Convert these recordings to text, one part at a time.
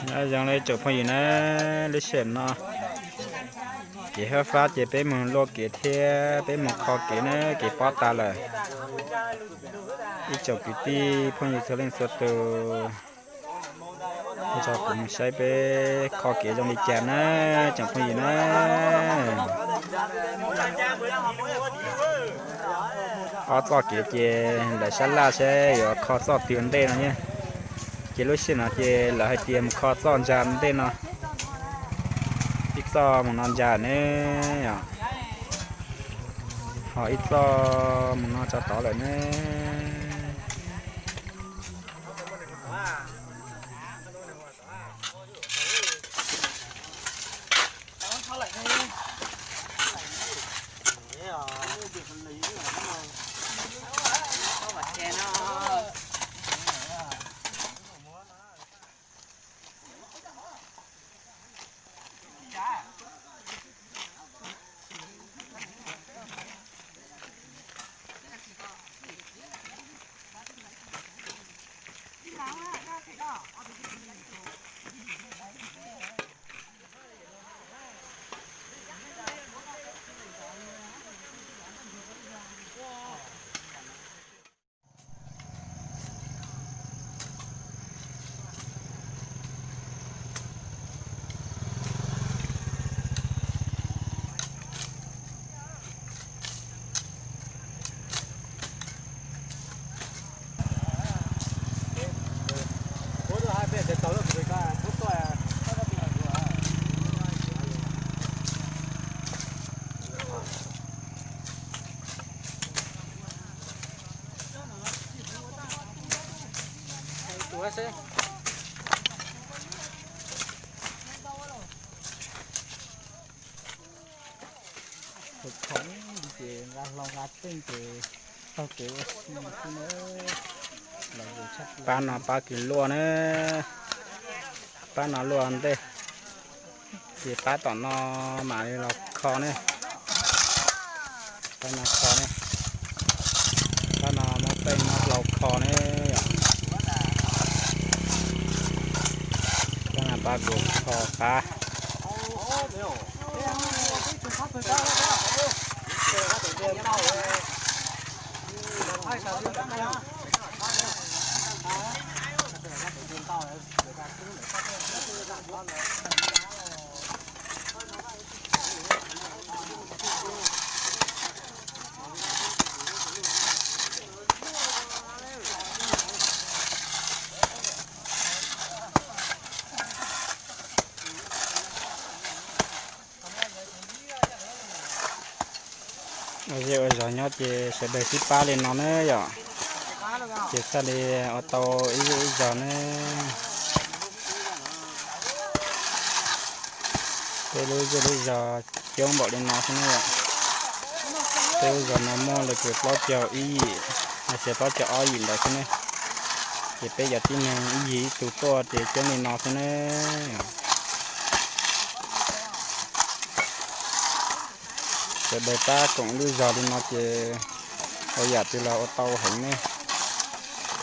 Nyob zoo li tsoom phooj ywg na, lub sij hawm no kev hab fab ces peb mus luaj kev thiab peb mus kho kev na, kev pob tas lawm. Ib tsoom kwv tij phooj ywg txhua leej txhua tus, nrog kuv mus saib peb kho kev zoo li cas na, tsoom phooj ywg na. Ob txoj kev ces lawv sab laj saib yuav kho txoj twg ntej no ne. Ces lub sij hawm no ces lawv hais tias mus kho txoj ntsa ntej no, ib txoj mus no ntsa ne, ho ib txoj mus no tso tod lawm ne. Khov li ces nqa hlau nqa teej ces taug kev ua si xwb na. Pab no pab kws luaj na, pab no luaj ntej, ces pab tom no mam li los kho ne. Pab no kho ne, pab no muab teej muab hlau kho ne. Pab no pab kuv kho qab. Ua zej ua zog nyob ces sawv daws sib pab li no na yom, ces thiaj li ua tau ib zej ib zog na. Peb lub zej lub zog coob npaum li no xwb na yom. Peb lub zos no muaj li kaum plaub caug ib yim, los sis plaub caug ob yim ntawd xwb ne. Ces peb cov tib neeg ib yig ib tug tuaj ces coob li no xwb ne. Sawv daws pab koom lub zog li no ces ua yam twg los ua tau heev ne,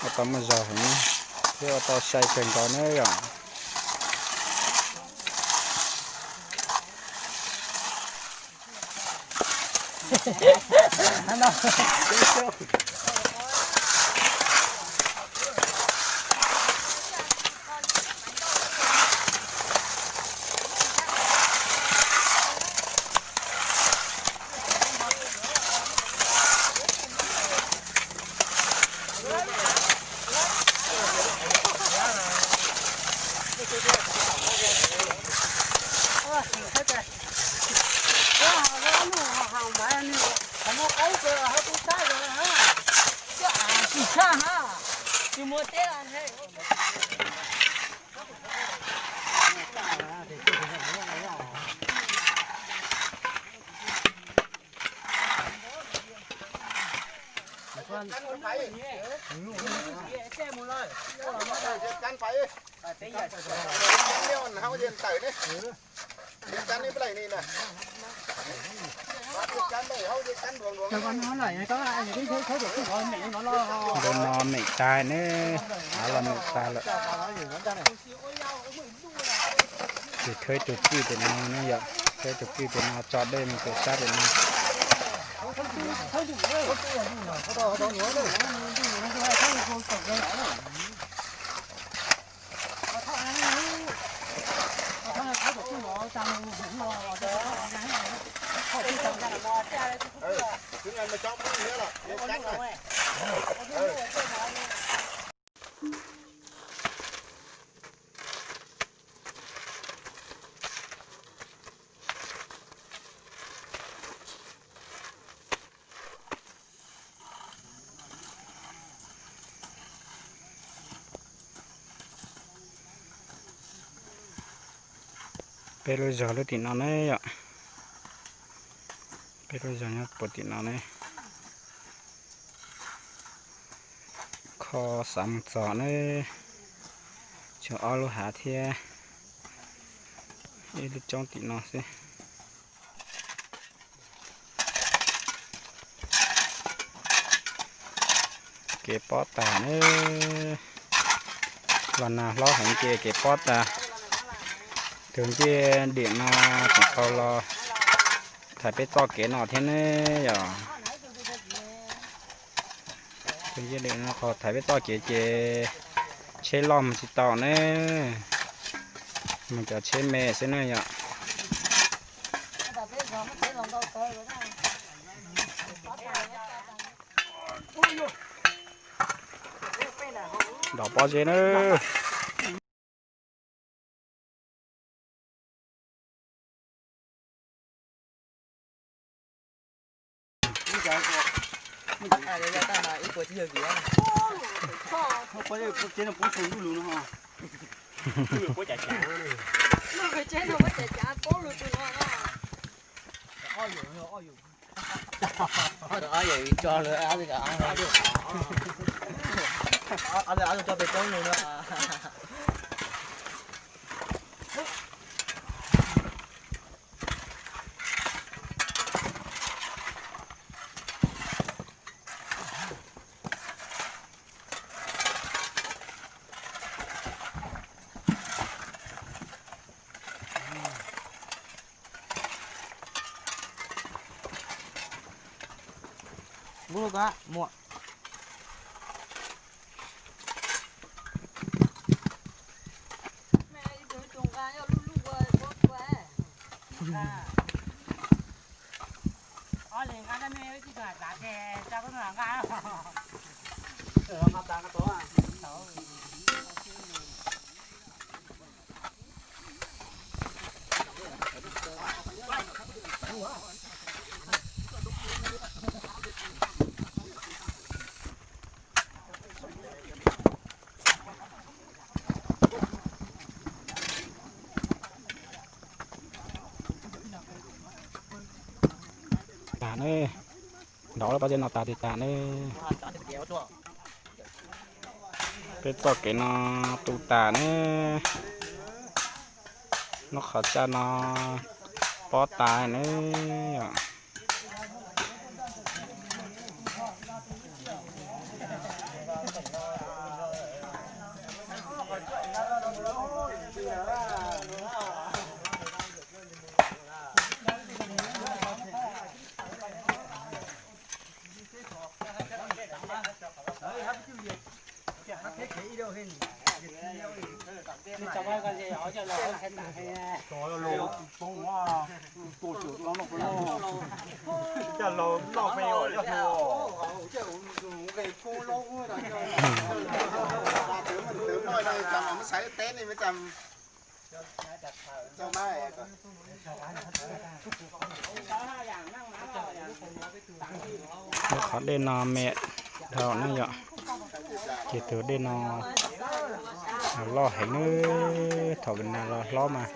ua tau muaj zog heev ne, thiab ua tau sai kawg nkaus na yom. Lub no meem tag ne, av los meem tag lawm. Ces khawb ib tug kwj pem no ne yom, khawb ib tug kwj pem no tso dej mus pem sab pem no. Peb lub zog lub tim no ne yom. Peb lub zog nyob puag tim no ne. Kho xav mus txog ne, tshuav ob lub hav thiab ib lub roob tim no xwb. Kev pob tag ne, los nag hlob heev ces kev pob tag. Tus ncej diam no tseem tau los thaiv peb txoj kev no thiab ne yom. Tus ncej diam no qhov thaiv peb txoj kev ces tsheb loj mus tsis tau ne, mus cov tsheb me xwb ne yom. Nrov pob zeb na. Muaj. Tas ne, nrov lawm, pob zeb no tas tis tas ne. Peb txoj kev no tu tas ne. Lub qhov tsaj no pob tas ne. Lub qhov dej no me dhau na yom. Ces tus dej no loj heev na, thaum Vietnam los hlob mas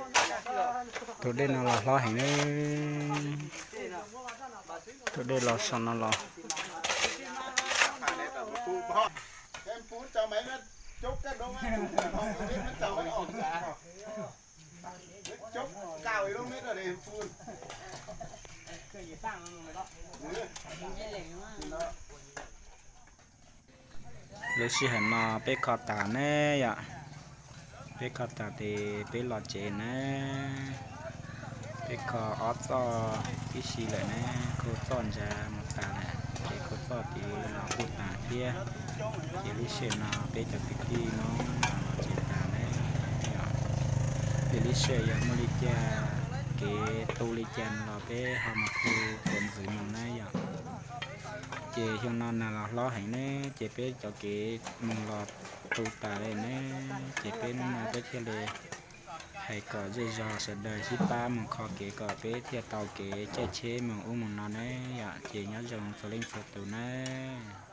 tus dej no los hlob heev na. Tus dej los saum no los. Lub sij hawm no peb kho tas ne yom, peb kho tas ces peb los tsev na. Peb kho ob txoj tib si lawm ne, khau txoj ntsa mus tas lawm ces khau txoj tid los kuj tas thiab. Ces lub sij hawm no peb cov kwv tij no los tsev tas ne. Ces lub sij hawm yog muaj li cas, kev tu li cas los peb ho mus tu tuav ntxiv mus na yom. Ces xyoo no nag los hlob heev ne, ces peb cov kev mus los tu tas li ne, ces peb hnub no peb thiaj li hais kom zej zog sawv daws sib pab mus kho kev kom peb thiaj tau kev caij tsheb mus ub mus no ne yom. Ces nyob zoo txhua leej txhua tus nawb.